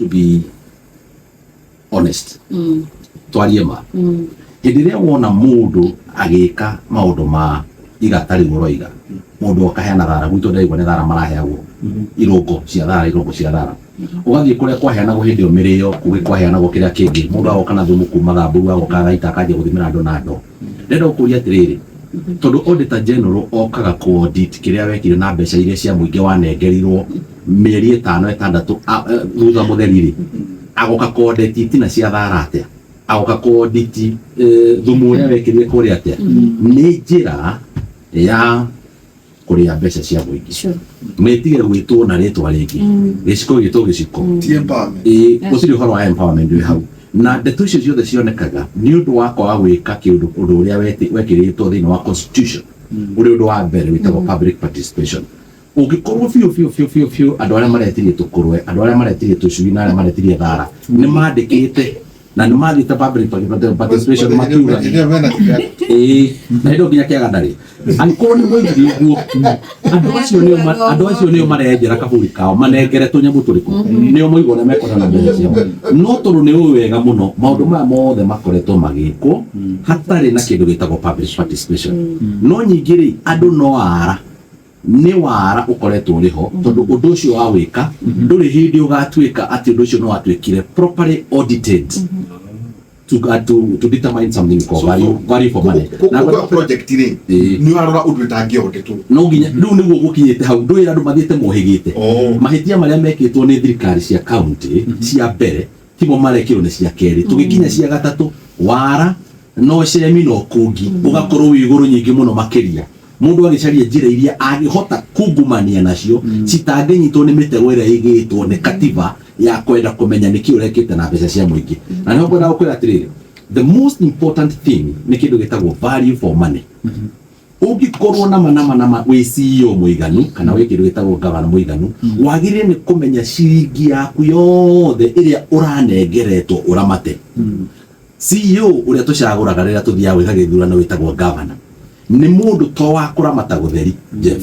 To be honest, twarie ma, hĩndĩ ĩrĩa wona mũndũ agĩka maũndũ ma igata rĩu ũroiga mũndũ akaheana thara gwitũ, ndaigua nĩ thara maraheagwo, irũngo cia thara, irũngo cia thara, ũgathiĩ kũrĩa kwaheanagwo hĩndĩ ĩyo mĩrĩo, kũgĩ kwaheanagwo kĩrĩa kĩngĩ, mũndũ agoka na thumu kuma Thamburu, agoka agaita, akanjia gũthimĩra andũ na ndoo. Ndĩrenda gũkũria atĩrĩrĩ, tondũ Auditor General okaga kũ audit kĩrĩa wekire na mbeca iria cia mũingĩ wanengerirwo mĩeri 5 6 thutha mũtheri rĩ, agoka kũ audit itina cia thara atĩa? Agoka kũ audit thumu ũrĩa wekĩrire kũrĩa atĩa? Nĩ njĩra ya kũrĩa mbeca cia mũingĩ. Mĩtige gwĩtwo na rĩtwa rĩngĩ, gĩciko gĩtwo gĩciko. Ti empowerment. Ĩĩ, gũtirĩ ũhoro wa empowerment wĩ hau, na ndeto icio ciothe cionekaga nĩ ũndũ wa kwaga gwĩka kĩũndũ, ũndũ ũrĩa wekĩrĩtwo thĩinĩ wa constitution, ũrĩa ũndũ wa mbere wĩtagwo public participation. Ũngĩkorwo biũ biũ biũ biũ biũ andũ arĩa maretirie tũkũrwe, andũ arĩa maretirie tũcui na arĩa maretirie thara nĩ mandĩkĩte na nĩ mathiĩte public participation makiuga. Hĩndĩ ĩyo mena kĩrĩa. Ĩĩ, na hĩndĩ ĩyo nginya kĩaga ndarĩ. Angĩkorwo nĩ moigire ũguo, andũ acio nĩo marenjera kaburi kao manengere tũnyamũ tũrĩkũ, nĩo moiga ũrĩa mekona na mbeca ciao. No tondũ nĩ ũĩ wega mũno maũndũ maya mothe makoretwo magĩkwo hatarĩ na kĩndũ gĩtagwo public participation. No nyingĩ rĩ, andũ no ara nĩ wara ũkoretwo ũrĩ ho, tondũ ũndũ ũcio wa wĩka ndũrĩ hĩndĩ ũgatuĩka atĩ ũndũ ũcio no watuĩkire properly audited to determine something called value for money. Na Kũgĩa project rĩ, nĩ ũrarora ũndũ ĩtangĩauditwo. No nginya rĩu nĩguo gũkinyĩte hau, ndũĩ andũ mathiĩte mohĩgĩte. Mahĩtia marĩa mekĩtwo nĩ thirikari cia county cia mbere timo marekĩrwo nĩ cia kerĩ, tũgĩkinya cia gatatũ, wara no cemi no kũngi ũgakorwo wĩ igũrũ nyingĩ mũno makĩria, mũndũ agĩcaria njĩra iria angĩhota kungumania nacio citangĩnyitwo nĩ mĩtego ĩrĩa ĩgĩtwo nĩ katiba ya kwenda kũmenya nĩkĩ ũrekĩte na mbeca cia mũingĩ. Na nĩho ngwenda gũkwĩra atĩrĩrĩ, the most important thing nĩ kĩndũ gĩtagwo value for money. Ũngĩkorwo nama nama nama wĩ CEO mũiganu kana wĩ kĩndũ gĩtagwo governor mũiganu, wagĩrĩire nĩ kũmenya ciringi yaku yothe ĩrĩa ũranengeretwo ũramate. CEO ũrĩa tũcagũraga rĩrĩa tũthiaga gwĩka gĩthurano wĩtagwo governor nĩ mũndũ to wa kũramata gũtheri, Jeff,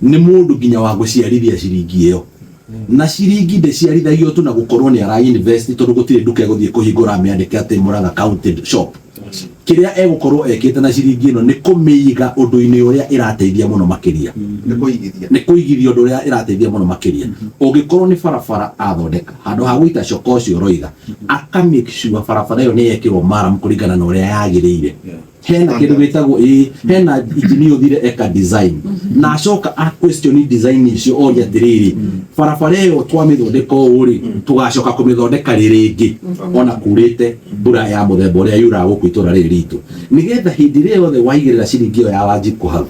nĩ mũndũ nginya wa gũciarithia ciringi ĩyo, na ciringi ndĩciarithagio tu na gũkorwo nĩ ara invest, tondũ gũtirĩ nduka ĩgũthiĩ kũhingũra amĩandĩke atĩ Murang'a County shop. Kĩrĩa egũkorwo ekĩte na ciringi ĩno nĩ kũmĩiga ũndũ-inĩ ũrĩa ĩrateithia mũno makĩria. Nĩ kũigithia. Nĩ kũigithia ũndũ ũrĩa ĩrateithia mũno makĩria. Ũngĩkorwo nĩ barabara athondeka, handũ ha gũita coka ũcio ũroiga, aka make sure barabara ĩyo nĩ yekĩrwo maram kũringana na ũrĩa yagĩrĩire. Hena kĩndũ gĩtagwo, ĩĩ, hena engineer ũthire eka design na acoka a question design icio, oria atĩrĩrĩ, barabara ĩyo twamĩthondeka ũũ rĩ, tũgacoka kũmĩthondeka rĩ rĩngĩ ona kurĩte mbura ya mũthemba ũrĩa yuraga gũkũ itũra rĩrĩ ritũ, nĩgetha hĩndĩ ĩrĩa yothe waigĩrĩra ciringi ĩyo ya Wanjikũ hau,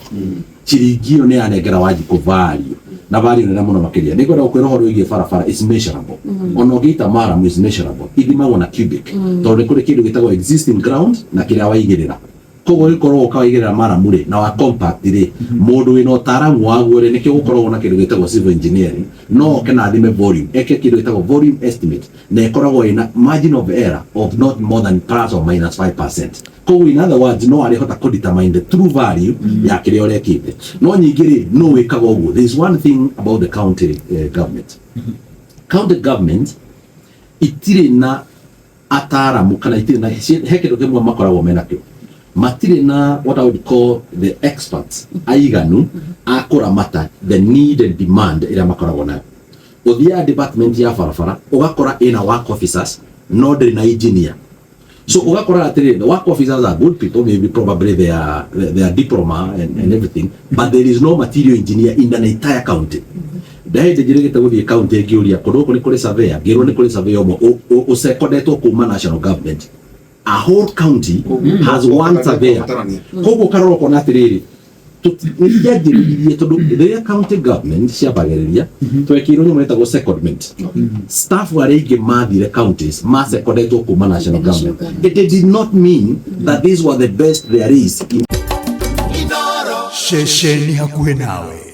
ciringi ĩyo nĩ yanengera Wanjikũ value na value nene mũno makĩria. Nĩ ngwenda gũkwĩra ũhoro wĩgiĩ barabara is measurable. Ona ũngĩita maram is measurable, ithimagwo na cubic, tondũ nĩ kũrĩ kĩndũ gĩtagwo existing ground na kĩrĩa waigĩrĩra. Koguo gĩkorwo ũkawaigĩrĩra maramu rĩ na wa compact rĩ, mũndũ wĩna ũtaaramu waguo rĩ, nĩkĩo gũkoragwo na kĩndũ gĩtagwo civil engineering, no oke na athime volume, eke kĩndũ gĩtagwo volume estimate, na ĩkoragwo ĩna margin of error of not more than plus or minus 5%. Koguo in other words, no arĩhota kũ determine the true value ya kĩrĩa ũrekĩte. No nyingĩ rĩ, no wĩkaga ũguo. There is one thing about the county government. County government itirĩ na ataaramu kana itirĩ na he kĩndũ kĩmwe makoragwo menakĩo, matirĩ na what I would call the experts aiganu a kũramata the need and demand ĩrĩa makoragwo nayo. Ũthiaga department ya barabara, ũgakora ĩna work officers no ndĩrĩ na engineer. So ũgakora atĩrĩrĩ, the work officers are good people, maybe probably they are diploma and everything, but there is no material engineer in an entire county. Ndahĩndĩ njĩrĩgĩte gũthiĩ county ngĩũria kũndũ gũkũ nĩ kũrĩ surveyor, ngĩrwo nĩ kũrĩ surveyor ũmwe ũcekondetwo kuma national government. A whole county has one surveyor. Koguo ũkarora ũkona atĩrĩrĩ, nĩ cianjĩrĩirie tondũ rĩrĩa county government ciambagĩrĩria twekĩirwo nyamũ ĩtagwo secondment. Staff arĩa aingĩ mathire counties macekondetwo kuma national government. It did not mean that these were the best there is in Ceceni hakuhĩ nawe.